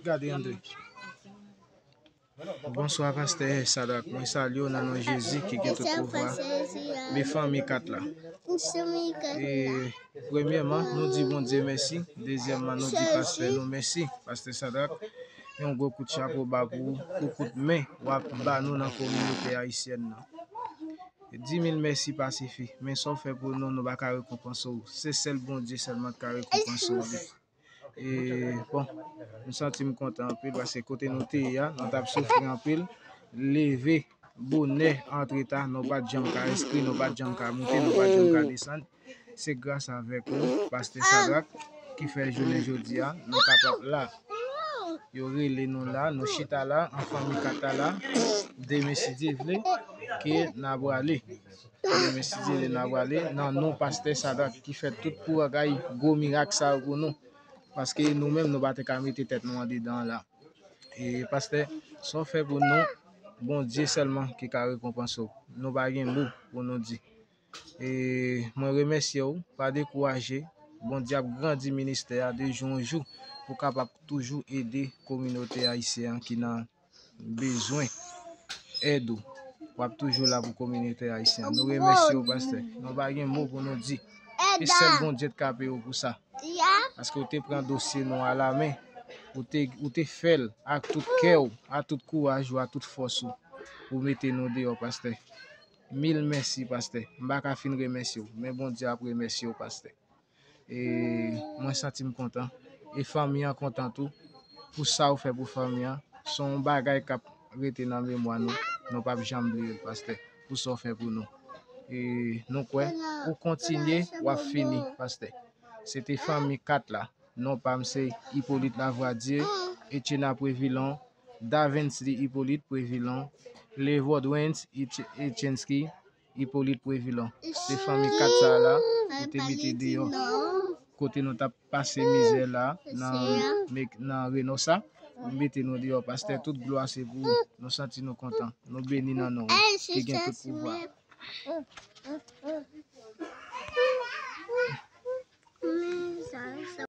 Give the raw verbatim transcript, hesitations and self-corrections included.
Gade Andre. Bonswa, pastè Sadak. Mwen salye w nan non Jezi ki gen tout pouvwa. Men fanmi kat la. E, premyèman, nou di Bondye mèsi. Dezyèmman, nou di pastè nou mèsi. Pastè Sadak, yon gwo kout chapo ba pou ou, pou kout men w ap ba nou nan kominote ayisyèn nan. Di mil mèsi pa sifi, men sa w fè pou nou, nou pa ka rekonpanse w. Se sèl Bondye sèlman ki ka rekonpanse w li. E, bon, m santi m kontan anpil, paske kote nou te ye a, nou t ap soufri anpil. Leve bonè, antre ta, nou pa t janm ka enskri, nou pa t janm ka monte, nou pa t janm ka desann. Se gras avèk ou, pastè Sadak, ki fè jounen jodi a, nou kapab la. Yo rele nou la, nou chita la, an fanmi kat la la. Demen, si Dye vle, ke n a prale. Demen, si Dye vle, n a prale nan non pastè Sadak ki fè tout pou bagay gwo mirak sa yo pou nou. Paske nou menm, nou pa te ka mete tèt nou andedan la. E pastè, sa w fè pou nou, Bondye sèlman ki ka rekonpanse w. Nou pa gen mo pou nou di. E mwen remèsye w, pa dekouraje. Bondye ap grandi ministè a de jou an jou pou kapab toujou ede kominote ayisyen an ki nan bezwen èd ou. W ap toujou la pou kominote ayisyen an. Nou remèsye w, pastè. Nou pa gen mo pou nou di. E sèl Bondye t ka peye w pou sa. Paske w te pran dosye nou a la men. Ou te, ou te fè l ak tout kè w, ak tout kouraj ou, ak tout fòs ou. Ou mete nou deyò, pastè. Mil mèsi, pastè. M pa ka fin remèsye w, men Bondye ap remèsye w, pastè. E mwen santi m kontan. E fanmi an kontan tou. Pou sa ou fè pou fanmi an. Se yon bagay k ap rete nan memwa nou. Nou p ap janm bliye l, pastè. Pou sa ou fè pou nou. E nou kwè, ou kontinye, w ap fini, pastè. Se te fanmi kat la. Non pa m se Hyppolite Lavradie, Etienne Prévilon, Davency Hyppolite Prévilon, Levodwens Etchenski, Hyppolite Prévilon. Se fanmi kat sa a la, ou te mete deyò. Kote nou t ap pase mizè la, nan, nan Reynosa, ou mete nou deyò, pastè, tout glwa se pou ou. Nou santi nou kontan. Nou beni nan non ou, ki gen tout pouvwa.